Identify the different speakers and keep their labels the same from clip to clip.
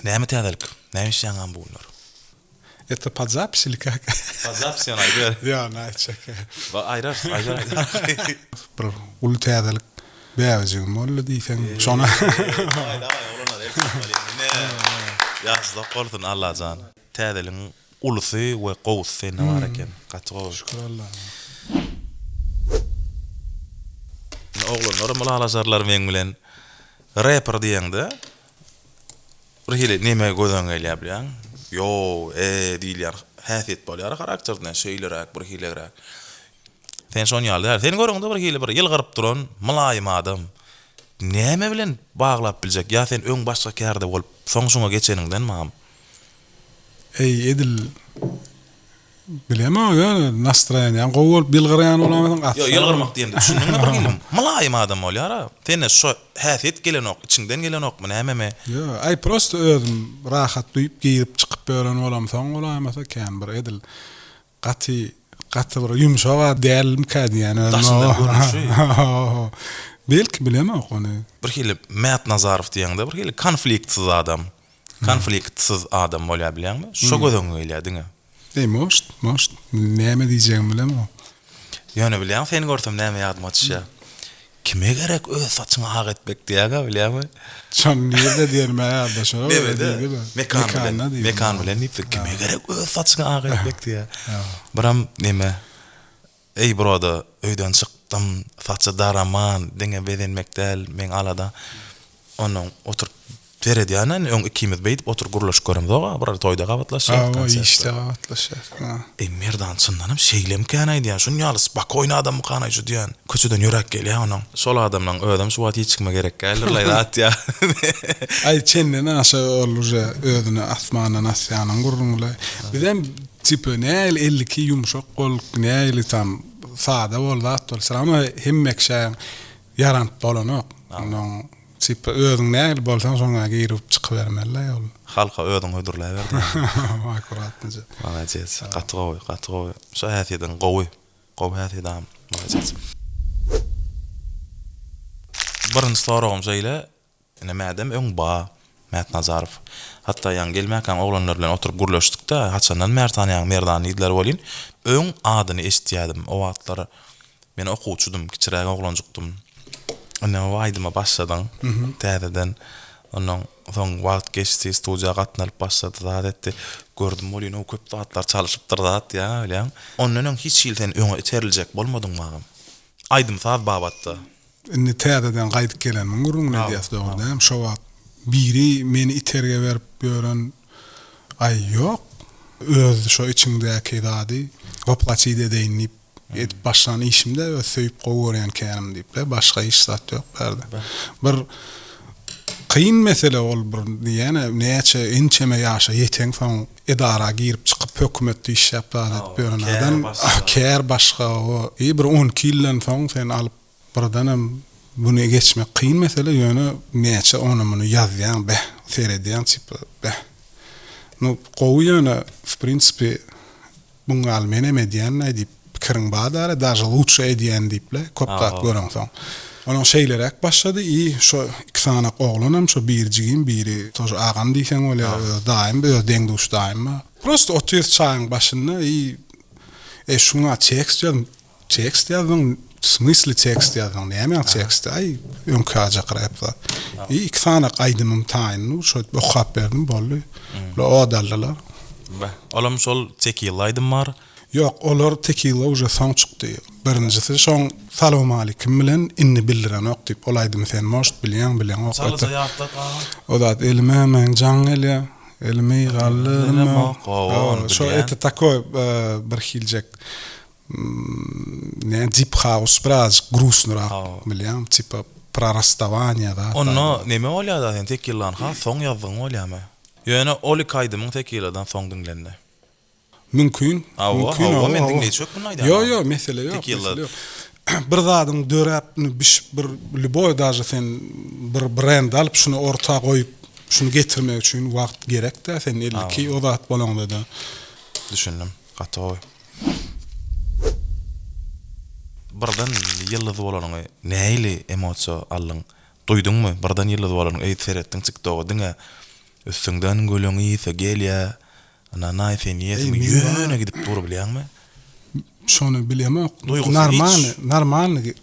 Speaker 1: Näme täzelik? Näme işleýäňam bu günler?
Speaker 2: Это под запись или как?
Speaker 1: Pod zapis ýöne aýdyber.
Speaker 2: Ýok, ony aýtjak.
Speaker 1: Ba aýrarys, aýdar aýdar.
Speaker 2: Bir uly täzelik bäbejigim boldy diýseň, şona.
Speaker 1: Dawaý, dawaý, oglanlar el çarpalyň. Ine, ýaşlyk bolsun Allajan. Täzeligiň ulusy we gowusy sende bar eken. Gaty gowy.
Speaker 2: Şükür Allaha.
Speaker 1: Indi oglanlaram ylalaşarlar meň bilen. Reper diýeňde Bir hili neme göz öňüňe gelýär bilýäň. Ýow, e diýilýän häsiýet bolýar harakterde, şeýleräk, bir hileräk. Sen şon ýaly däl. Seni göreňde bir hili bir ýylgyryp duran, mylaýym adam. Näme bilen baglap biljek? Ýa sen öň başga kärde bolup, soň şuňa geçeniňdenmi agam?
Speaker 2: Eý, edil Bilemok ýöne nastroýeniýaň gowy bolup ýylgyrýan bolansoň
Speaker 1: asla. Ýok ýylgyrmak diýemde düşündiňmi bir hili mylaýym adam bolýara. Sende şo häsiýet gelenok içiňden gelenokmy nämemi.
Speaker 2: Ýok aý prosto özüm rahat duýup girip çykyp ýören bolamsoň bolaýmasa kän bir edil gaty gaty bir ýumşag-a dälmkä diýýän özüm.
Speaker 1: Daşyndan görnüşi.
Speaker 2: Belki bilemok ony.
Speaker 1: Bir hili Mätnazarow diýeňde bir hili konfliktsiz adam. Konfliktsiz adam bolýar bilýäňmi? Şo göz öňüňe gelýär diňe.
Speaker 2: Eý most, most, näme diýjegimi bilemok.
Speaker 1: Ýöne bilýäňmi seni görsem näme ýadyma düşýär? Kime gerek öz saçyňy ak etmek diýýäňä bilýäňmi?
Speaker 2: Şony nirde diýenime ýa-da şo
Speaker 1: Nemede? Mekan bilen. Mekan bilen diýipdir. Kime gerek öz saçyňy ak etmek diýýär. Biram neme? Eý broda öýden çykdym saçy daraman diňe bezenmek däl meň alada onnoň oturyp seredýän indi öň ikimiz beýdip oturyp gürleşip göremzok a bir toýda gabatlaşýas
Speaker 2: Hawa işde gabatlaşýas ha.
Speaker 1: Eý Merdan çyndanam şeýlemikän-aý diýýän şun ýaly spakoýny adammykan-aý şu diýýän köçeden ýöräp gelýär onuň şol adamlaň özem şu wagt hiç kime gerek däldirlaý zat ýa.
Speaker 2: Aý çenden aşa ol uje özüni asmandan asýanyň gürrüňilaý bizem Tipa nähili 52 ýumşak bol, nähili tam sada bol zat bol, srama hemme kişä ýaranyp bolanok. Onnoň tipa özüň nähili bolsaň şoňa girip çykybermeli ol.
Speaker 1: Halka özüň hödürläber diýýän.
Speaker 2: Akkuratnyja.
Speaker 1: Malades. Gaty gowy, gaty gowy. Şo häsiýediň gowy. Gowy häsiýet agam. Malades. Birinji soragym şeýle, Ine Mädem öň ba, Mätnazarow. Hatda ýaňy gelmäkäň oglanlar bilen oturyp gürleşdik-dä, haçandan bäri tanaýaň Merdany diýdiler welin, öň adyny eşitýädim. O wagtlar men okuwçydym, kiçiräk oglanjykdym. Ine o aýdyma başladyň täzeden. Ondan soň wagt geçdi, studiýa gatnalyp başlady, zat etdi. Gördüm welin o köp zatlar çalyşypdyr zat diýýän bilýäň. Ondan öň hiç hili sen öňe iteriljek bolmadyňmy agam? Aýdym-saz babatda.
Speaker 2: Indi täzeden gaýdyp gelenimiň gürrüňini edýäs dogry dämi? Şo wagt biri meni iterge berip ýören aý ýok. Öz şo içiňdäki zady woplatit edeýin diýip edip başlan işim-dä öz söýüp gowy görýän kärim diýip-le başga hiç zat ýok bärde. Bir kyn mesele ol bir diýýän-ä näçe ençeme ýaşa ýeteňsoň edara girip çykyp hökümetde işläp zat edip ýören adam kär başga o i bir 12 ýyldan soň sen alyp birdenem buny geçmek kyn mesele ýöne näçe ony muny ýazýaň beh seredýäň tipa beh nu gowy ýöne w prinsipi Buňňaly menem edýän-laý diýip pikiriň bar-dara, daže lutşe edýän diýip-le, köp zat göreňsoň. Onuň şeýleräk başlady, i şo iki sanak oglanam, şo biri jigim, biri tože agam diýseň bolýar, öz daýym, öz deň-duş daýym bar. Prosto otyrys çaýyň başynda, i E, şuňa tekst ýaz, tekst ýazdyň, w smysle tekst ýazdyň, nämäň teksti, aý, öňki ajak rap zat. I iki sanak aýdymym taýyn, şoýdüp okap berdim, boldy. Bular ot aldylar.
Speaker 1: Beh, olam şol Tekilla aýdym bar.
Speaker 2: Ýok, olar Tekilla uje soň çykdy. Birinjisi şoň Salowmalikim bilen indi bildirenok diýip, ol aýdymy sen может bilýäň, bileňok.
Speaker 1: Çalaja ýatlat aga.
Speaker 2: O zat elime meň jaň gelýär, elimi galdyrmok.
Speaker 1: Hawa, ony bilýän.
Speaker 2: Şo это takoý bir hiljek ne deep house birazjyk grusnyrak bilýäň, tipa pro rasstawaniýa zat.
Speaker 1: Onda neme bolýada sen Tekillany has soň ýazdygyň bolýamy? Ýöne ol iki aýdymyň Tekiladan soň diňlendi.
Speaker 2: Mümkin.
Speaker 1: Hawa,
Speaker 2: Mümkin,
Speaker 1: hawa,
Speaker 2: hawa,
Speaker 1: men
Speaker 2: hawa.
Speaker 1: diňleýji hökmünde aýdýan.
Speaker 2: Ýo, ýo, mesele ýok,
Speaker 1: Tekila.
Speaker 2: mesele ýok. Bir zadyň döräp, indi bişip bir lýuboý daže sen bir brend alyp şuny orta goýup, şuny getirmek üçin wagt gerek-dä, sen 52 o zat bolaňda-da.
Speaker 1: Düşündim. Gaty gowy. Birden ýyldyz bolanyňy nähili emosiýa aldyň? Duýduňmy? Birden ýyldyz bolanyňy, eý seretdiň tiktoga diňe. Üstüňden gülüň ysy gelýä. Ynanaý sen ýesimi ýöne gidip dur bilýäňmi?
Speaker 2: Şony bilemok. Normalny, normalny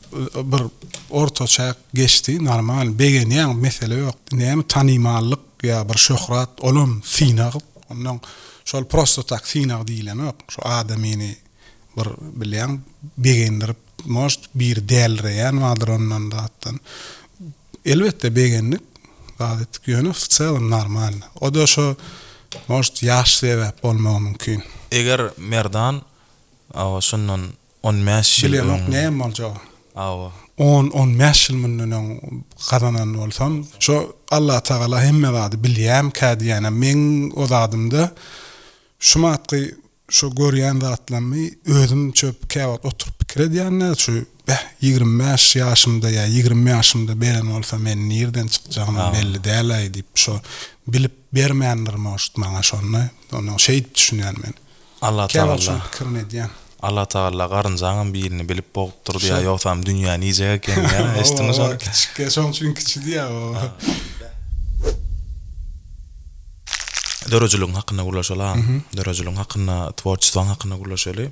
Speaker 2: bir ortaçäk geçdi, normalny begenýäň mesele ýok. Näme tanymallyk ýa bir şöhrat olam synag. Ondan şol prosto tak synag diýilenok. Şu adamyny bir bilýäň begendirip, может biri dälireýän bardyr ondan zatdan. Elbetde begendik, zat etdik, ýöne w celom normalno. O-da şo может ýaş sebäp bolmagy mümkin.
Speaker 1: Eger Merdan awa şundan 15 ýyl öň.
Speaker 2: Bilemok näme boljagy.
Speaker 1: Awa.
Speaker 2: On, on bäş ýyl mundan öň gazanan bolsam, şo Allatagala hemme zady bilýämkä diýýänem meň o zadymda şumatky Şo görýän zatlammy özüm çöp käwagt oturyp pikir edýän-de, şu beh, 25 ýaşymda ýa 20 ýaşymda beren bolsa men nirden çykjagymam belli däl-aý diýip, şo bilip bermändir может maňa şony. Onnoň şeýdip düşünýän men.
Speaker 1: Allah
Speaker 2: Käwagt
Speaker 1: tagalla
Speaker 2: şoň pikirini edýän.
Speaker 1: Allah tagalla garynjaňam birini bilip bogupdyr diýýär, ýogsam dünýä nijek eken diýýär, eşitdiňmi
Speaker 2: Hawa,
Speaker 1: şony?
Speaker 2: kiçikkä şoň üçin kiçi diýýär, hawa.
Speaker 1: Döredijiligiň hakynda gürleşeli agam. Döredijiligiň hakynda, tworçestwaň hakynda gürleşeli.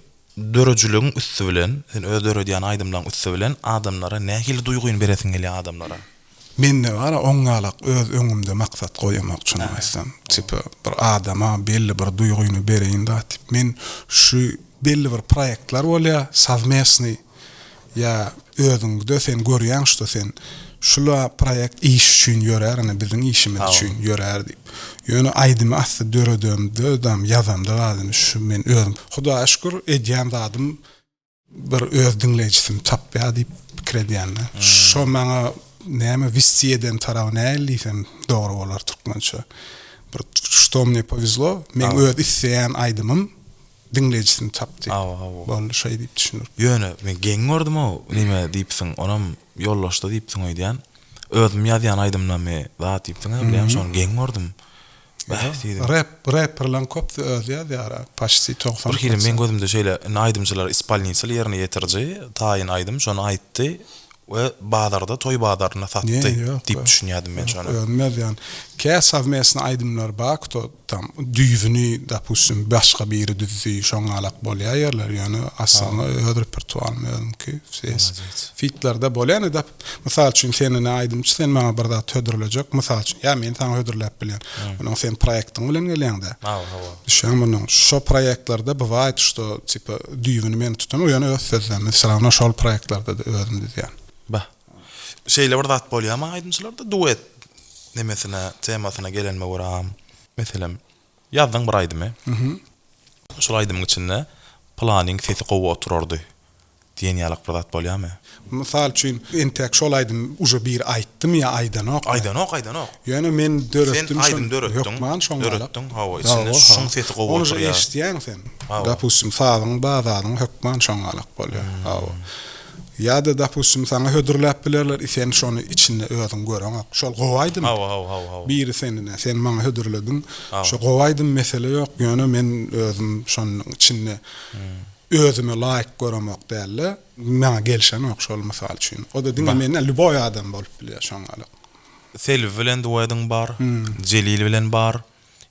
Speaker 1: Döredijiligiň üsti bilen, sen öz döredýän aýdymlaň üsti bilen adamlara nähili duýgyny beresiň gelýär adamlara?
Speaker 2: Mende bar-a oňňalak öz öňümde maksat goýamok çynymy aýtsam. Tipa bir adama belli bir duýgyny bereýin zat diýip. Men şu belli bir proýektler bolýar, sowmestnyý Ýa özüňde sen görýäň şda sen şula proýekt iş üçin ýörär ine biziň işimiz üçin ýörär diýip. Ýöne aýdymy asly döredemde dam ýazamda zadyny şu men özüm Hudaýa şükür edýän zadym bir öz diňleýjisini tapýar diýip pikir edýände. Şo maňa näme westi eden taraby nähili diýsem dogry bolar türkmençe. Bir şto mne powezlo meň öz isleýän aýdymym diňleýjisini tapdy.
Speaker 1: Hawa, hawa.
Speaker 2: Boldy, şeý diýip düşündirip.
Speaker 1: Ýöne men geň gördüm-ow, neme diýipsiň, onam ýoldaşda diýipsiň öýdýän. Özüm ýazýan aýdymlamy zat diýipsiň-ä, bilýän, şony geň gördüm. Bäh diýdim.
Speaker 2: Rep, reperleň köpüsi özi ýazýar-a, paçti 90
Speaker 1: Bir hili meň gözümde şeýle, indi aýdymçylar ispolnitel ýerine ýetiriji, taýyn aýdym, şony aýtdy we bazarda, toý bazarynda satdy diýip düşünýärdim men şony.
Speaker 2: Özüm ýazýan. Kä sowmestny aýdymlar bar, kto Tam düýbüni dopustim başga biri düzdi şoňňalak bolýa ýerler ýöne aslynda öz repertuarym özümki ses fitlerde bolýa ine dop mysal üçin sen ine aýdymçy sen maňa bir zat hödürlejek mysal üçin ýa men saňa hödürläp bilýän onuň sen proýektiň bilen gelýäňdä
Speaker 1: Hawa hawa.
Speaker 2: Düşýäňmi munuň şo proýektlerde bywaýt şto tipa düýbüni men tutamok ýöne öz sözlemimi wse rawno şol proýektlerde-de özüm düzýän.
Speaker 1: Bah. Şeýle bir zat bolýamy aýdymçylarda duet nemesine temasyna gelenime görä agam. Meselem, ýazdyň bir aýdymy. Şol aýdymyň içinde pylanyň sesi gowy oturardy diýen ýalak bir zat bolýamy?
Speaker 2: Mysal üçin, entäk şol aýdym uje biri aýtdymy ýa aýdanokmy?
Speaker 1: Aýdanok, aýdanok.
Speaker 2: Ýöne men döretdim
Speaker 1: Sen aýdym döretdiň.
Speaker 2: Hökman şoň ýalak.
Speaker 1: Döretdiň, hawa, içinde şuň sesi gowy
Speaker 2: Ony uje
Speaker 1: oturýar.
Speaker 2: eşidýäň sen.
Speaker 1: Hawa.
Speaker 2: Dopustim, sazyň bar zadyň hökman şoň ýalak bolýar. Hawa. Ýa-da dopustim saňa hödürläp bilerler i sen şony içinde özüň göreňok. Şol gowy aýdym.
Speaker 1: Hawa hawa hawa hawa.
Speaker 2: Biri sen ine sen maňa hödürlediň.
Speaker 1: Hawa.
Speaker 2: Şo gowy aýdym mesele ýok ýöne men özüm şonuň içinde özüme laýyk göremok dälde maňa gelşenok şol mysal üçin. O-da diňe men däl lýuboý adam bolup bilýär şoň ýaly.
Speaker 1: Selbi bilen duediň bar, Jelil bilen bar.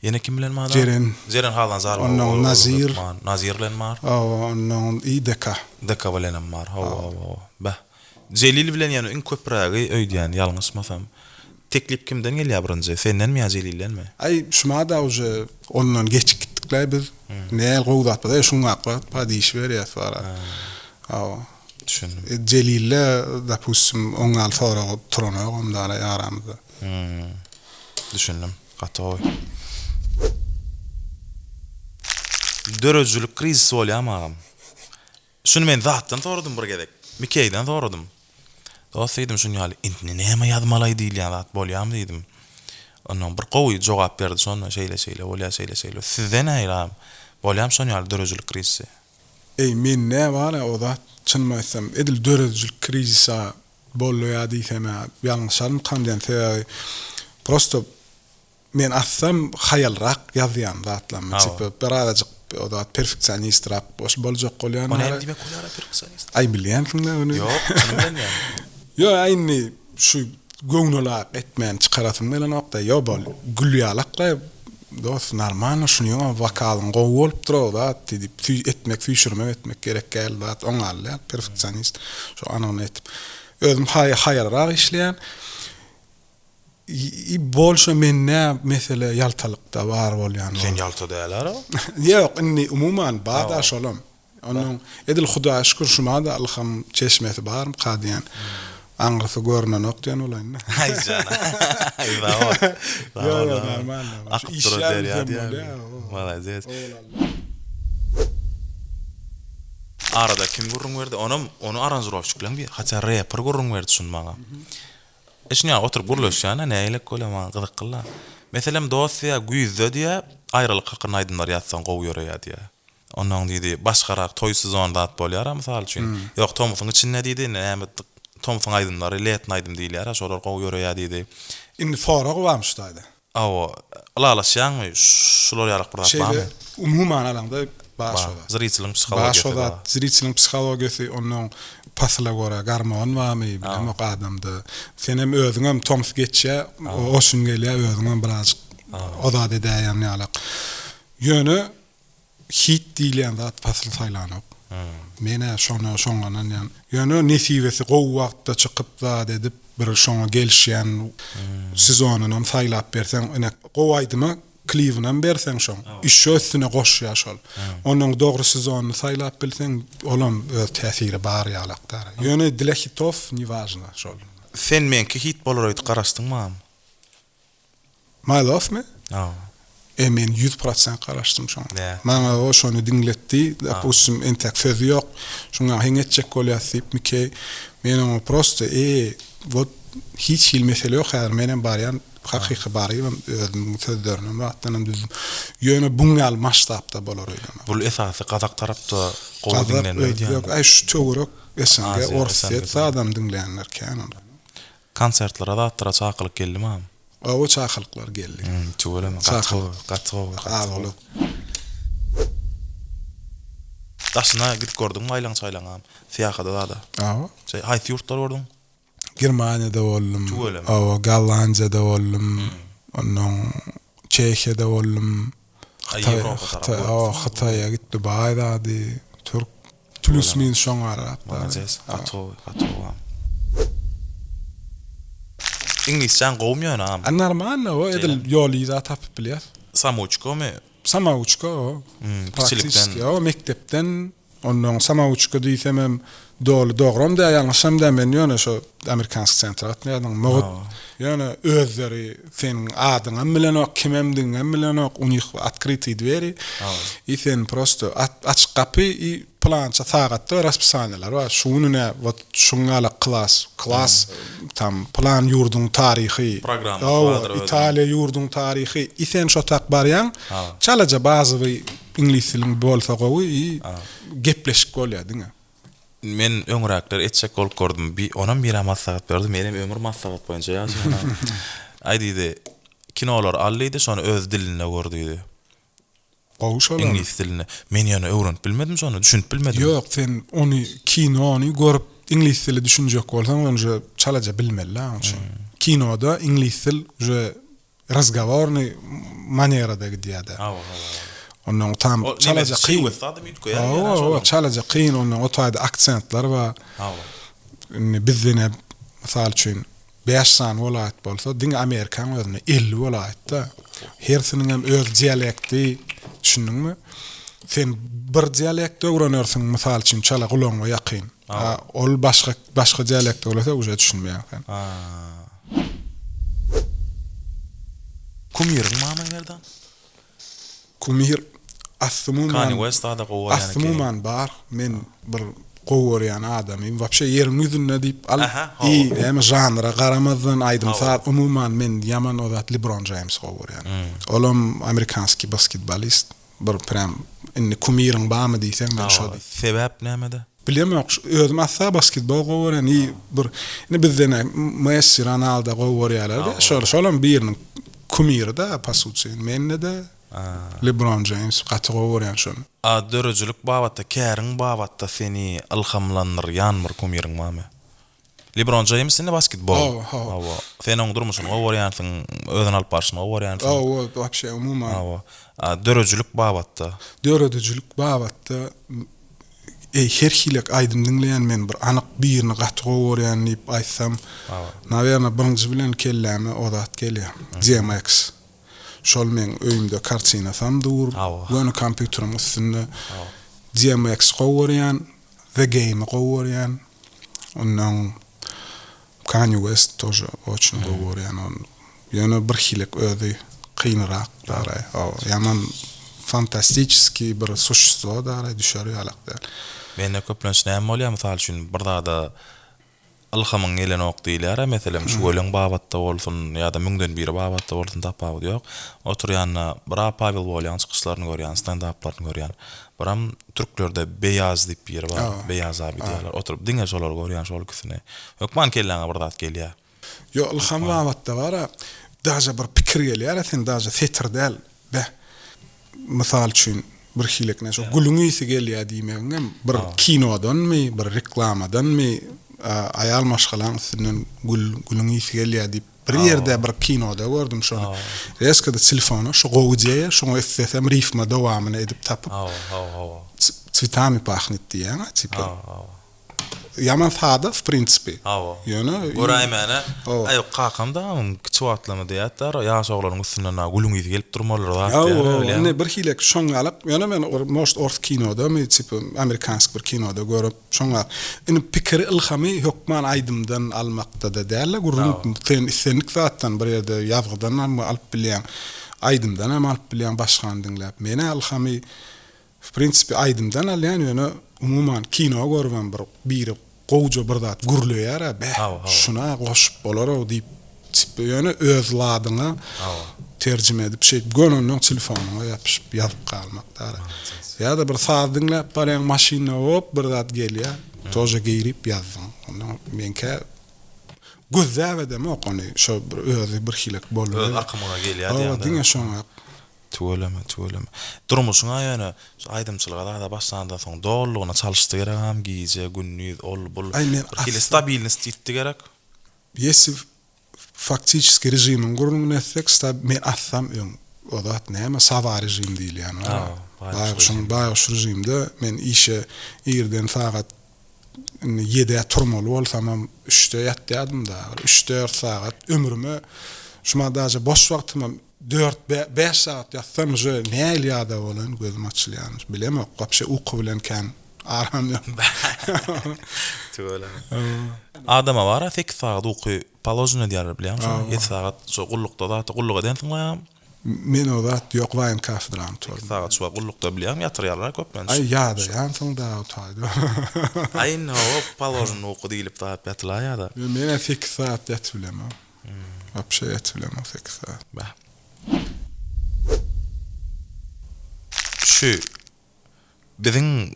Speaker 1: Ýene kim bilen bar?
Speaker 2: Jeren.
Speaker 1: Jeren Halnazar.
Speaker 2: Onnoň Nazir.
Speaker 1: Nazir bilen bar.
Speaker 2: Hawa, onnoň i DK.
Speaker 1: DK bilenem bar. Hawa, hawa, hawa. Beh. Jelil bilen ýöne iň köprägi öýdýän, ýalňyşmasam. Teklip kimden gelýär birinji? Sendenmi ýa Jelildenmi?
Speaker 2: Aý, şumada uje ondan geçip gitdikläý biz. Näl gowy zat bar, eý şuňňak zat bar diýişiberýäs bara. Hawa.
Speaker 1: Düşündim.
Speaker 2: Jelilde, dopustim, oňňaly sorag turanogam dara aramyzda.
Speaker 1: Düşündim. Gaty gowy. Döredijilik krizisi bolýamy agam? Şuny men zatdan soradym bir gezek. Mikeýden soradym. Dost diýdim şuny ýaly indi näme ýazmalaý diýilýän zat bolýamy diýdim. Ondan bir gowy jogap berdi şonda şeýle şeýle bolýar şeýle şeýle. Sizde nähili agam? Bolýamy şon ýaly döredijilik krizisi?
Speaker 2: Eý mende bar-a o zat çynymy aýtsam edil döredijilik krizisi Bolýa diýsem-ä ýalňyşarmykam diýen sebäbi prosto men atsam haýalrak ýazýan zatlarymy tipa birazajyk o zat perfeksionistrak boljak bolýan.
Speaker 1: O näme diýmek bolýara perfeksionist?
Speaker 2: Aý bilýänsiň-dä ony.
Speaker 1: Ýok, çynym bilen näme?
Speaker 2: Ýok, aý indi şu. Göwnelaýyk etmän çykarasym gelenokda ýo bol gül ýalakla dos normalno şunyňam wokalyň gowy bolupdyrow zat diýip süý etmek süýşürmek etmek gerek däl zat oňaly däl perfeksionist şo anygyny etip özüm haý haýalrak işleýän i bolşa mende mesele ýaltalykda bar bolýan
Speaker 1: Sen ýalta däl ara.
Speaker 2: Ýok indi umuman bada şolam Onnoň edil Hudaýa şükür şumada ylham çeşmesi barmyka diýen. Aňrysy görnenok diýen bolaýyn-da.
Speaker 1: Aý jana. Aý sag bol. Sag
Speaker 2: Ýok,
Speaker 1: bol.
Speaker 2: ýok, normal, normal.
Speaker 1: Akyp duran derýa diýýän. Malades. Arada kim gürrüň berdi? Onam ony aranžirowşikleň biri, hatda reper gürrüň berdi şuny maňa. E şuny ýaly oturyp gürleşýän-ä, nägilek bolýar maňa gyzykly-la. Meselem dost diýýär, güýzde diýýär, aýralyk hakynda aýdymlar ýazsaň gowy ýöreýär diýýär. Onnoň diýdi, başgarak toý sezony zat bolýar-a mysal üçin. Ýok, tomusyň içinde diýdi, indi näme tomsuň aýdymlary, letny aýdym diýilýär-ä, şolar gowy ýöreýär diýdi.
Speaker 2: Indi sorag barmy şu taýda?
Speaker 1: Hawa, ylalaşýaňmy, şular ýalak bir zat barmy?
Speaker 2: Şeýle, umuman alaňda bar şo zat.
Speaker 1: Zriteliň psihologiýasy
Speaker 2: bar. Şo zat, zriteliň psihologiýasy, onnoň pasyla görä gormon barmy, bilemok adamda. Senem özüňem tomus geçýär, osün gelýär, özüňem birazjyk o zat edäýen ýalak. Ýöne Hit diýilýän zat pasyl saýlanok. Men-ä şona şoňa ynanýan. Ýöne nesibesi gowy wagtda çykyp zat edip bir şoňa gelişýän sezonynam saýlap berseň ine gowy aýdyma klibinam berseň şoň işşo üstüne goşýa şol. Onuň dogry sezonyny saýlap bilseň olam öz täsiri bar ýalakdar. Ýöne dla hitow ne wažno şol.
Speaker 1: Sen meňki hit bolar öýdüp garaşdyňmam?
Speaker 2: My Love-my?
Speaker 1: Hawa.
Speaker 2: E, men 100% garaşdym şoňa.
Speaker 1: Nä?
Speaker 2: Maňa o şony diňletdi. Dopustim, entek sözi ýok. Şuňa heň etjek bolýas diýip, Mikey. Men oňa prosto, e, wot, hiç hili mesele ýok häzir, menem barýan, hakyky barybam özümiň sözlerinem, zatdanam düzdüm. Ýöne buň ýaly masştabda bolar öýdemok.
Speaker 1: Bul esasy gazak tarapda gowy
Speaker 2: Gazak,
Speaker 1: diňlenme
Speaker 2: özbek,
Speaker 1: öýdýän.
Speaker 2: aý şu töwerek SNG,
Speaker 1: Aziýa,
Speaker 2: Orsýet
Speaker 1: SNG-de.
Speaker 2: zadam diňleýänler kän ol.
Speaker 1: Konsertlere zatlara çakylyk geldimi agam?
Speaker 2: Hawa çakylyklar geldi.
Speaker 1: Hmm tüweleme gaty gowy gaty gowy gaty gowy. Daşyna gidip gördüňmi aýlaň çaýlaň agam? Syýahada zada.
Speaker 2: Hawa.
Speaker 1: Şeý haýsy ýurtlary gördüň?
Speaker 2: Germaniýada boldum.
Speaker 1: Tüweleme.
Speaker 2: Hawa Gollandiýada boldum. Onnoň Çehiýada boldum. Hytaý Hytaý hawa Hytaýa git Dubaý zady Türk Plýus minus şoň ararak.
Speaker 1: Malades gaty gowy gaty gowy agam. Iňlisçäň gowumy ýöne agam?
Speaker 2: A normalno o edil ýol yza tapyp bilýäs.
Speaker 1: Samouçkomy?
Speaker 2: Samouçka o.
Speaker 1: Kiçilikden.
Speaker 2: O mekdepden onnoň samouçka diýsemem doly dogram däl ýalňyşam däl men ýöne şo amerikanskiý sentra gatnaýardym mugt ýöne özleri seniň adyňam bilenok kimemdigiňem bilenok u nich otkrytyý dweri i sen prosto açyk gapy i Pylança sagatda raspisaniýalar bar. Şu gün ine wot şuň ýaly klas, klas tam pylan ýurduň taryhy.
Speaker 1: Programmasy
Speaker 2: Hawa,
Speaker 1: bardyr özüniň.
Speaker 2: Italiýa ýurduň taryhy. I sen şo tak barýaň, çalaja bazowyý iňlis diliň bolsa gowy i gepleşik bolýar diňe.
Speaker 1: Men öňräkler etjek bolup gördüm. Bi onam birä maslahat berdi. Menem ömür maslahat boýunça ýaşaýan. Aý diýdi, kinolary al diýdi, şony öz dilinde gör diýdi.
Speaker 2: Gowy şolam.
Speaker 1: Iňlis dilinde. Men ýöne öwrenip bilmedim şony, düşünip bilmedim.
Speaker 2: Ýok, sen ony kinony görüp iňlis dili düşünjek bolsaň ony uje çalaja bilmeli oň üçin. Kinoda iňlis dil uje razgowornyý manerada gidýärde.
Speaker 1: Hawa, hawa, hawa.
Speaker 2: Ondan tam çalaja kyn.
Speaker 1: Şiwesi adam üýtgeýär.
Speaker 2: Hawa, hawa, çalaja kyn ondan o taýda aksentler bar.
Speaker 1: Hawa.
Speaker 2: Indi bizde ne mysal üçin Bäş sany welaýat bolsa, diňe Amerikaň özünde 50 welaýat-da. Hersiniňem öz dialekti, düşündiňmi? Sen bir dialekti öwrenersiň, mysal üçin, çala gulagyňa ýakyn. A ol başga başga dialekte öwrese, uje düşünmeýäň sen.
Speaker 1: Kumiriň barmy Merdan?
Speaker 2: Kumir asly umuman
Speaker 1: Kanye West zada gowy görýän
Speaker 2: asly umuman bar. Men bir gowy görýän adamym. Wapşe ýeriň ýüzünde diýip al i näme žanra garamazdan aýdym saz umuman men ýaman o zat LeBron James gowy görýän. Olam amerikanskiý basketbolist. Bir prям indi kumiriň barmy diýseň men şo diý.
Speaker 1: Sebäp nämede?
Speaker 2: Bilemok özüm asla basketbol gowy görýän i bir indi bizde ne Messi Ronaldo gowy görýärler şol şolam biriniň kumiri-da po suti mende-de LeBron James gaty gowy görýän şony.
Speaker 1: A döredijilik babatda käriň babatda seni ylhamlandyrýan bir kumiriň barmy? LeBron James indi basketbol.
Speaker 2: Hawa, hawa.
Speaker 1: Hawa. Sen oň durmuşyny gowy görýänsiň, özüni alyp barşyny gowy görýänsiň.
Speaker 2: Hawa, wapşe umuman.
Speaker 1: Hawa. A döredijilik babatda?
Speaker 2: Döredijilik babatda eý her hili aýdym diňleýän men bir anyk birini gaty gowy görýän diýip aýtsam, nawerno birinji bilen kelläme o zat gelýär. DMX. Şol meň öýümde kartinasam dur, göni kompýuteriň üstünde. DMX gowy görýän, The Game-i gowy görýän. Ondan Kanye West тоже oçin gowy görýän ony. Ýöne birhilek özi kynyrak daraý. Ýaman fantastiçeskiý bir suşestwo daraý düşer ýalak däl.
Speaker 1: Mende köplenç näme bolýar mysal üçin bir zada Ylhamyň gelenok diýilýär-ä, meselem, şüweleň babatda bolsun ýa-da müňden biri babatda bolsun tapawudy ýok. Oturýanda bir-ä Pawel Wolýaň çykyşlaryny görýän, stend-aplaryny görýän. Biram türklerde Beýaz diýip biri bar, Beýaz abi diýýärler. Oturyp diňe şolary görýän, şol ikisini. Hökman kelläňe bir zat gelýär.
Speaker 2: Ýok, ylham babatda bar-a, daže bir pikir gelýär-ä, sen daže setir däl, beh, Mysal üçin, bir hilekine şo gülüň ysy gelýär diýmegiňem bir kinodanmy, bir reklamadanmy, aýal maşgalaň üstünden gül, gülüň ysy gelýär diýip, bir ýerde bir kinoda gördüm şony. Rezko-da telefona şu gowy ideýa, şoňa islesem rifma dowamyny edip tapyp, Cwetami pahnet diýýäň-ä, tipa. Ýaman sada w prinsipi.
Speaker 1: Hawa.
Speaker 2: Ýöne
Speaker 1: Göräýmäne, aý kakam dagam kiçi wagtlamy diýýärdi, ýaş oglanyň üstünden dagy gülüň yzy gelip durmalydyr zat diýýär,
Speaker 2: Hawa, indi bir hili şoň ýalak, ýöne men может ors kinodamy, tipa amerikansk bir kinoda görüp, şoň ýaly. Indi pikiri, ylhamy hökman aýdymdan almakda-da däl-de gürrüň, sen islendik zatdan bir ýerde ýazgydan hem alyp bilýäň, aýdymdan hem alyp bilýäň başgany diňläp. Men-ä ylhamy W prinsipi aýdymdan alýan ýöne umuman kino görübem bir biri gowja bir zat gürleýärä beh şuna goşup bolarow diýip tipi ýöne öz ladyňa terjime edip şeýdip göni ondan telefonyňa ýapyşyp ýazyp galmak dara. Ýa-da bir saz diňläp barýaň maşynda hop bir zat gelýär тоже girip ýazdyň. Ondan meňkä gözläp edemok ony şo bir özi birhilek boldy.
Speaker 1: Öz akymyňa gelýär diýýäň.
Speaker 2: Hawa diňe şoňa.
Speaker 1: Tüweleme, tüweleme. Durmuşyň-a ýöne şu aýdymçylyga zada başlandan soň dolulygyna çalyşdy geregam, gije, gündiz, ol, bul.
Speaker 2: Aý men
Speaker 1: Bir hili stabilnost ýitdi gerek.
Speaker 2: Ýesi faktiçeski režimiň gürrüňini etsek, sta men assam öň o zat näme saba režim diýilýän bar. Baýguşyň baýguş režimde men işe irden sagat indi ýedä turmaly bolsamam üçde ýatýardym da bir üç-dört sagat ömrüme şuma daže boş wagtymam Dört, bäş sagat ýatsam uje nähili ýadaw bolaýyn gözüm açylýarmyş. Bilemok, wapşe uky bilen kän aram ýok.
Speaker 1: Tüweleme. Adama bar-a sekiz sagat uky položeno diýýärler bilýäňmi şony? Ýedi sagat şo gullukda zat gulluk edensiň-la.
Speaker 2: Men o zat ýok waýen kafedrany
Speaker 1: Sekiz sagat şu wagt gullukda bilýäňmi ýatyrýarlar köplenç.
Speaker 2: Aý ýadaýansyň dagy taýda.
Speaker 1: Aý indi hawa položeno uky diýlip zat ýatylaýýada.
Speaker 2: Men-ä sekiz sagat ýatyp bilemok. Wapşe ýatyp bilemok sekiz sagat.
Speaker 1: Bäh. Şu biziň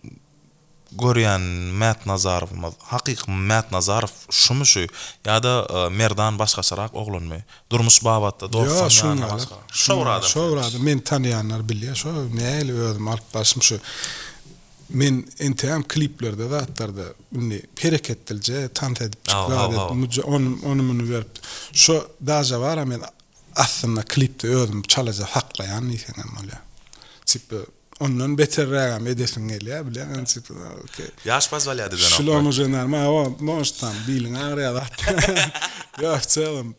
Speaker 1: görýän Mätnazarowymyz hakyky Mätnazarow şumy şu ýa-da Merdan başgaçarak oglanmy? Durmuş babatda
Speaker 2: Ýok,
Speaker 1: dostlaň
Speaker 2: şuň
Speaker 1: ýanynda
Speaker 2: ýaly.
Speaker 1: başga. Şo bir adam.
Speaker 2: Şo bir adam. Meni tanaýanlar bilýär. Şo nähili özümi alyp barşym şu. Men entegem kliplerde zatlarda indi hereketdilje tans edip çyk zat edip muja ony ony muny berip şo daže bara men aslynda klipde özümi çalaja saklaýan diýseňem bolýar. Tipa ondan beterrägem edesiň gelýär bilýäňmi tipa okey.
Speaker 1: Ýaş pozwolýat edenokmy?
Speaker 2: Şulam uje normal hawa может tam biliň agyrýar zat. Ýok w celom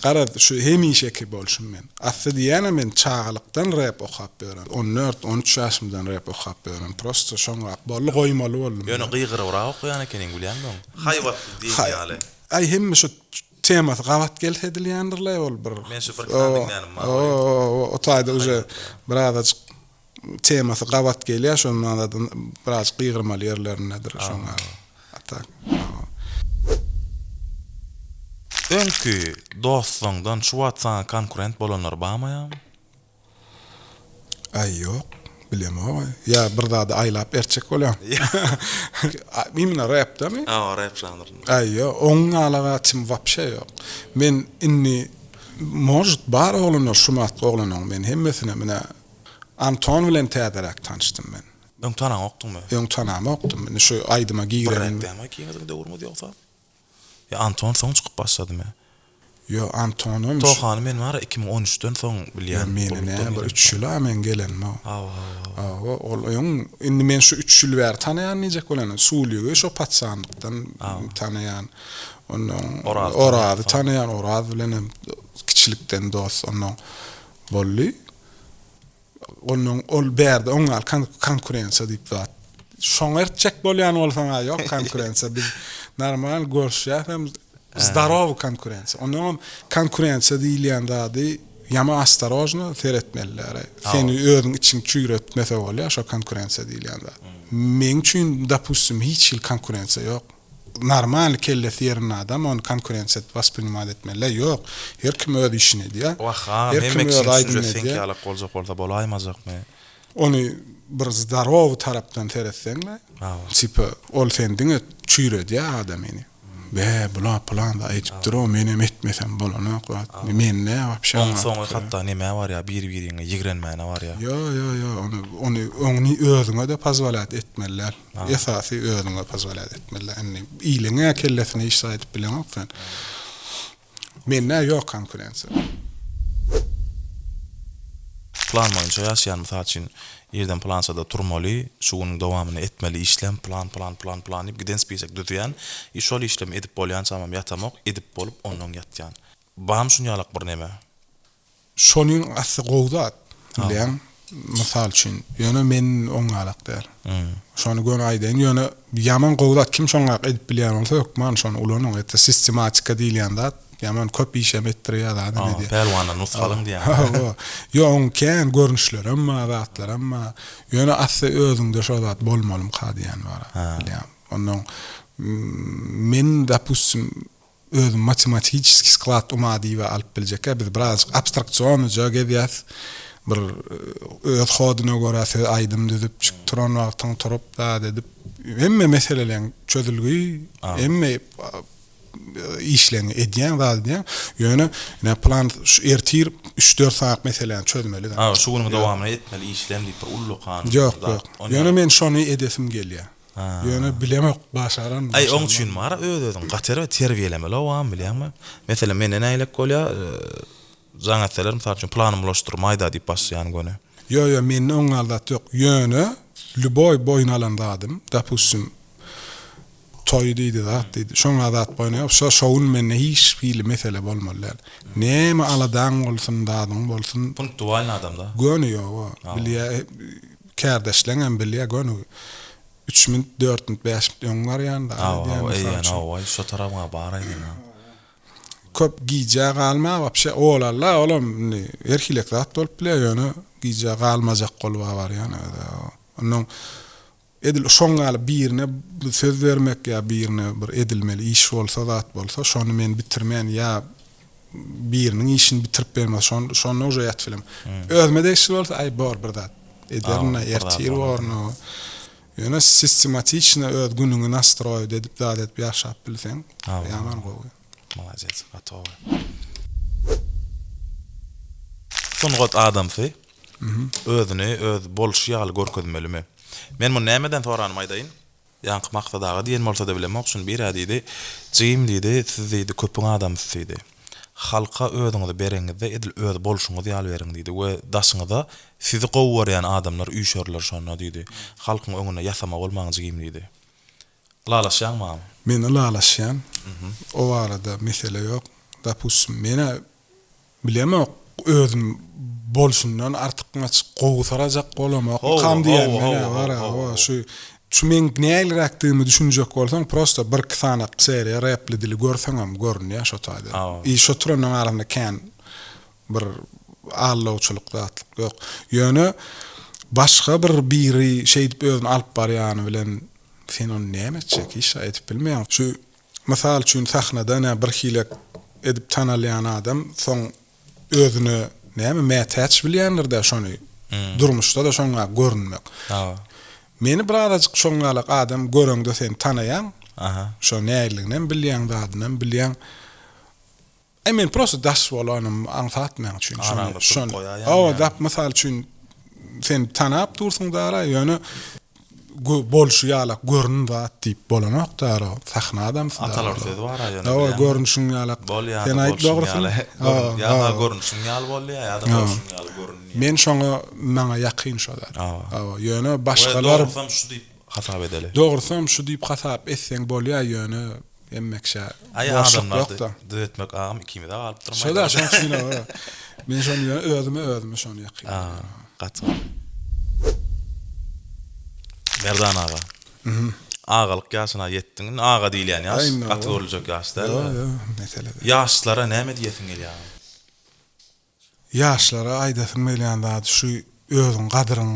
Speaker 2: Garaz, şu hemişeki bolşum men. Asly diýýänem men çagalykdan rep okap ýören. On dört, on üç ýaşymdan rep okap ýören. Prosto şoňrak boldy, goýmaly boldum.
Speaker 1: Ýöne gygyrybrak okaýan ekeniň bilýäňmi öň? Haýbatly diýen ýaly.
Speaker 2: Aý hemme şu temasy gabat gelse edilýändirlaý ol bir.
Speaker 1: Men şu bir kän diňlänim bar welin.
Speaker 2: O taýda uje birazajyk Temasy gabat gelýär şondan zaten birazjyk gygyrmaly ýerlerindedir şoňa a tak.
Speaker 1: Öňki dostlaňdan şu wagt saňa konkurent bolanlar bamy ýa?
Speaker 2: Aý ýok bilemok aý. Ýa bir zady aýlap ertjek bolýaň. Imенно repdemi?
Speaker 1: Hawa rep žanrynda.
Speaker 2: Aý ýok oň ýalaga tim wapşe ýok. Men indi может bar oglanlar şumatky oglanyň men hemmesine menä Anton bilen täzeräk tanyşdym men.
Speaker 1: Öň tanaňokdyňmy?
Speaker 2: Öň tanamokdym. Indi şu aýdyma
Speaker 1: Bir
Speaker 2: girenim.
Speaker 1: rap dämi ikiňiziň döwrüňiz ýogsa? Ýa Anton soň çykyp başladymy?
Speaker 2: Ýo Antonam.
Speaker 1: Tohany men bara 2013-den soň bilýän.
Speaker 2: Ýo meni nä bir üç ýyl-a meň gelenime. Hawa hawa. Hawa ol öň indi men şu üç ýyl bäri tanaýan diýjek bolýan. Suligi şo paçanlykdan tanaýan. Onnoň Orazy tanaýan Oraz bilenem kiçilikden dost onnoň boldy. Onnoň ol bärde oň ýaly konkurensiýa diýip zat. Şoňa ertjek bolýan bolsaň-a ýok konkurensiýa. Biz normal görüşýäs hem zdorowy konkurensiýa. Onnoňam konkurensiýa diýilýän zady ýaman ostorojno seretmeliler. Seni özüň içiň çüýretmese bolýar şo konkurensiýa diýilýän zat. Meň üçin dopustim hiç hili konkurensiýa ýok. Normalny kellesi ýerinde adam ony konkurensiýa edip wasprinimad etmeli ýok. Her kim öz işini edýär.
Speaker 1: Wah agam
Speaker 2: Her
Speaker 1: hemme
Speaker 2: kim öz
Speaker 1: kişiň
Speaker 2: aýdymyny
Speaker 1: düşünjesi seňki
Speaker 2: edýär.
Speaker 1: ýalak boljak bolsa bolaýmajakmy?
Speaker 2: Ony bir zdorowy tarapdan seretseňle
Speaker 1: Hawa.
Speaker 2: tipa ol seni diňe çüýredýär adamyny. Be bula pylan zat edipdir-ow menem etmesem bolanok zat. Men nä wapşe
Speaker 1: Oň soňy hatda nämä barýar bir biriňe ýigrenmäne barýar.
Speaker 2: Ýo ýo ýo ony ony ony özüňe-de pozwolýat etmeli däl. Esasy özüňe pozwolýat etmeli. Indi iliň-ä kellesine iş aýdyp bileňok sen. Mende ýok konkurensiýa.
Speaker 1: Plan boýunça ýaşaýan mysal üçin irden pylançada turmaly, şu günüň dowamynda etmeli işlem plan plan plan plan diýip giden spisek düzýän i şol işlemi edip bolýançamam ýatamok, edip bolup onnoň ýatýan. Bamy şunýalak bir neme?
Speaker 2: Şonuň asly gowy zat, bilýäň, mysal üçin, ýöne men oňňalak däl. Şony göni aýdaýyn, ýöne ýaman gowy zat, kim şoňňalak edip bilýän bolsa, hökman şony ulanyň. Ete sistematika diýilýän zat, ýaman köp işem etdirýär, zadam edýär.
Speaker 1: Pälwandan nusga alyň diýýäň.
Speaker 2: Hawa. Ýok, oň kän görnüşlerem bar, zatlaram bar. Ýöne asly özüňde şo zat bolmalymyka diýýän bar, bilýäň. Onnoň men, dopustim, Özüm matematiçeskiý sklad uma diýibä alyp biljekkä biz birazajyk abstraksionnyja gezýäs. Bir öz hodyna görä söz aýdym düzüp çyk turan wagtyň turup zat edip hemme meseleleň çözülgi hemme işleňi edýäň zat edýäň. Ýöne ine plan şu ertir üç dört sagat meseläni çözmeli.
Speaker 1: Ha şu günüň dowamynda etmeli işlem diýip bir ullakan
Speaker 2: Ýok ýok. Ýöne men şony edesim gelýär. Ýöne bilemok başaran.
Speaker 1: Aý oň üçin bar öz özüň gaty erbet terbiýelemeli owam bilýäňmi. Meselem mende nägilek bolýa jaň etseler mysal üçin planymy bulaşdyr maýda diýip başlaýan göni.
Speaker 2: Ýo ýo mende oň ýaly zat ýok ýöne lýuboý boýun alan zadym dopustim toý diýdi zat diýdi şoňa zat boýun ýok şo şo gün mende hiç hili mesele bolmaly däl näme aladaň bolsun zadyň bolsun
Speaker 1: Punktualny adamda.
Speaker 2: Göni ýoga bilýä Kärdeşleňem bilýä göni üç minut, dört minut, bäş minut öň barýan zat
Speaker 1: edýän mysal üçin. Eýýäm hawa, şo tarabyňa baraýdym ha.
Speaker 2: Köp gijä galma wapşe olalla olam indi her hilek zat bolup bilýär ýöne gijä galmajak bolup-a barýan özä. Onnoň edil şoň ýaly birine söz bermek ýa birine bir edilmeli iş bolsa zat bolsa şony men bitirmän ýa biriniň işini bitirip bermez. Şon şonda uje ýatyp bilem. Özüme degişli bolsa aý bor bir zat ederin ertir borun. Ýöne sistematiçno öz günüňi nastroýit edip zat edip ýaşap bilseň ýaman gowy.
Speaker 1: Malades gaty gowy. Sungat adamsy özüni öz bolşy ýaly görkezmelimi? Men muny nämeden soranymy aýdaýyn. Ýaňky Maksat aga diýen bolsa-da bilemok, şuny bir-ä diýdi. Jigim diýdi, siz diýdi, köpüň adamsy diýdi. Halka özüňizi bereňizde edil öz bolşuňyz ýaly beriň diýdi we daşyňyza sizi gowy görýän adamlar üýşerler şonda diýdi. Halkyň öňünde ýasama bolmaň jigim diýdi. Ylalaşýaňmy agam?
Speaker 2: Men ylalaşýan. O barada mesele ýok. Dopustim, men-ä Bilemok, özüm bolşundan artykmaç gowy sarajak bolamokmykam diýýän men-ä bar hawa şu şu meň nähiliräkdigimi düşünjek bolsaň prosta birki sany seriýa repli dili görseňem görünýär şo taýda. I şo türeniň arasynda kän bir allawçylyk zatlyk ýok. Ýöne başga bir biri şeýdip özüni alyp barýany bilen sen ony näme etjek hiç zat edip bilmeýäň. Şu Mysal üçin sahnada nä birhili edip tanalýan adam soň özüne näme mätäç bilýändir-dä şony durmuşda-da şoňa görünmek. Meni birazajyk şoňňalak adam göreňde sen tanaýaň. Şo nähililiginem bilýäň, zadynam bilýäň. Aý men prosta daş bolanym aňsat meň üçin.
Speaker 1: Araňda turup goýaýaň.
Speaker 2: Hawa, dap mysal üçin sen tanap dursuň dara, ýöne. Bolşy ýalak görün zat diýip bolanok dara sahna adamsy
Speaker 1: da. Atalar sözi bar a
Speaker 2: ýöne bilýäňmi? Görnüşiň ýalak.
Speaker 1: Bol ýa-da bolşuň ýaly. Ýa-ha görnüşiň ýaly bolýa ýa-da bolşuň ýaly görünýä.
Speaker 2: Men şoňa maňa ýakyn şo zat. Hawa ýöne başgalar.
Speaker 1: We dogrusam şu diýip hasap edeli.
Speaker 2: Dogrusam şu diýip hasap etseň bolýa ýöne hemmekşä
Speaker 1: boşluk ýokda. Düzetmek agam ikimize galypdyr.
Speaker 2: Şo-da şoň üçin hawa. Men şony ýöne özüme özüme şony ýakyn.
Speaker 1: Gaty gowy. Merdan aga. Agalyk ýaşyna ýetdiň. Indi aga diýilýän ýaş gaty görüljek ýaş däl.
Speaker 2: Ýok, ýok, mesele däl.
Speaker 1: Ýaşlara näme diýesiň gelýär agam?
Speaker 2: Ýaşlara aýdasym gelýän zat şu özüň gadyryň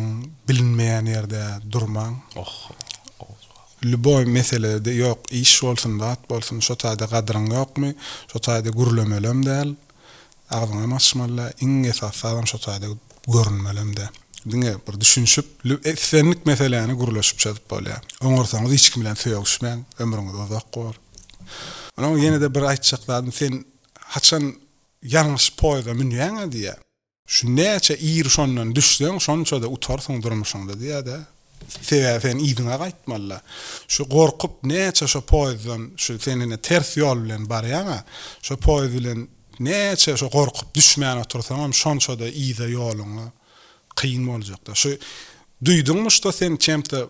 Speaker 2: bilinmeýän ýerde durmaň.
Speaker 1: Oh, gowy jogap.
Speaker 2: Lýuboý meselede ýok iş bolsun zat bolsun şo taýda gadyryň ýokmy şo taýda gürlemelem däl agzyňam açmaly däl iň esasy zadam şo taýda görünmelem däl. Diňe bir düşünişip islendik meseläni gürleşip çözüp bolýar. Oňarsaňyz hiç kim bilen sögüşmäň ömrüňiz uzak bor. Onuň ýene-de bir aýtjak zadym sen haçan Ýalňyş poýeza münýäň-ä diýýär. Şu näçe ir şondan düşseň, şonça-da utarsyň durmuşyňda diýýär-de. Sebäbi sen yzyňa gaýtmaly-da. Şu gorkup näçe şo poýezden şu sen ine ters ýol bilen barýaň-a, şo poýez bilen näçe şo gorkup düşmän otursaňam şonça-da yza ýoluňa kyn boljakda. Şu duýduňmy şda sen çemte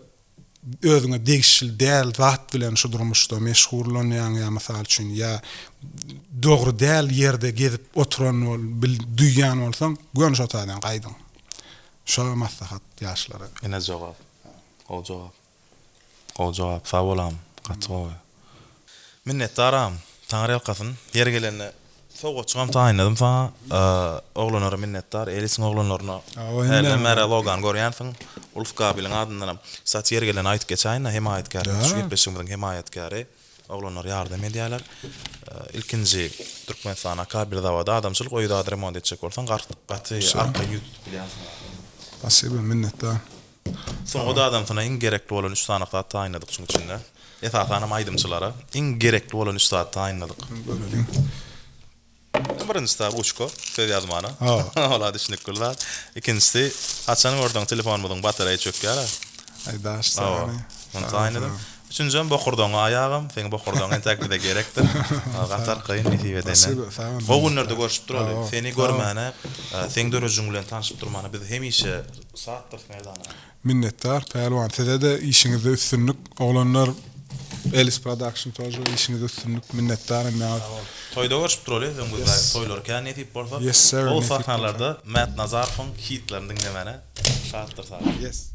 Speaker 2: özüňe degişli däl zat bilen şu durmuşda meşgullanýaň ýa mysal üçin ýa dogry däl ýerde gezip oturan bol bil duýýan bolsaň göni şo taýdan gaýdyň. Şo maslahat ýaşlara.
Speaker 1: Ine jogap. Gowy jogap. Gowy jogap. Sag bol agam. Gaty gowy. Minnetdar agam. Taňryýalkasyn. Ýeri gelende Sowgatjygam taýynladym saňa. Oglanlara minnetdar. Elisiň oglanlaryna. Hälden bäri logany görýänsiň. Ulf Gabiliň adyndanam. Kstati ýeri gelende aýdyp geçäýin-de, hemaýatkärimiz, şu gepleşigimiziň hemaýatkäri. Oglanlar ýardam edýärler. Ilkinji Türkmenistana kabel zawody adamçylyk öý zady remont etjek bolsaň gaty arkaýyn ýüz tutup bilýänsiň.
Speaker 2: Spasiba, minnetdar.
Speaker 1: Sungat adamsyna iň gerekli bolan üç sany zat taýynladyk şuň içinde. Esasanam aýdymçylara iň gerekli bolan üç zat taýynladyk.
Speaker 2: Göreliň.
Speaker 1: Birinjisi ruçka, söz ýazmana. Ol-a düşnükli zat. Ikinjisi, haçan görseň telefonymyzyň batareýi çökýär-ä.
Speaker 2: Aý daş sany.
Speaker 1: Muny taýynladym. Üçünjem bokurdagyňa aýagam, seň bokurdagyň entäk bize gerekdir. Gaty arkaýyn nesip edende. Gowy günlerde görşüp duraly. Seni görmäne, seň dörejigiň bilen tanşyp durmana biz hemişe şatdyrys Merdan aga.
Speaker 2: Minnetdar Pälwan sizede işiňizde üstünlik oglanlar Elis Production тоже işiňizde üstünlik minnetdar hemmäňiz.
Speaker 1: Sag bol. Toýda görşüp duraly öňümizdäki toýlar kän nesip bolsa.
Speaker 2: Yes sir
Speaker 1: Gowy
Speaker 2: nesip bolsa.
Speaker 1: sahnalarda Mätnazarowyň hitlerini diňlemäne şatdyrys aga.
Speaker 2: Yes.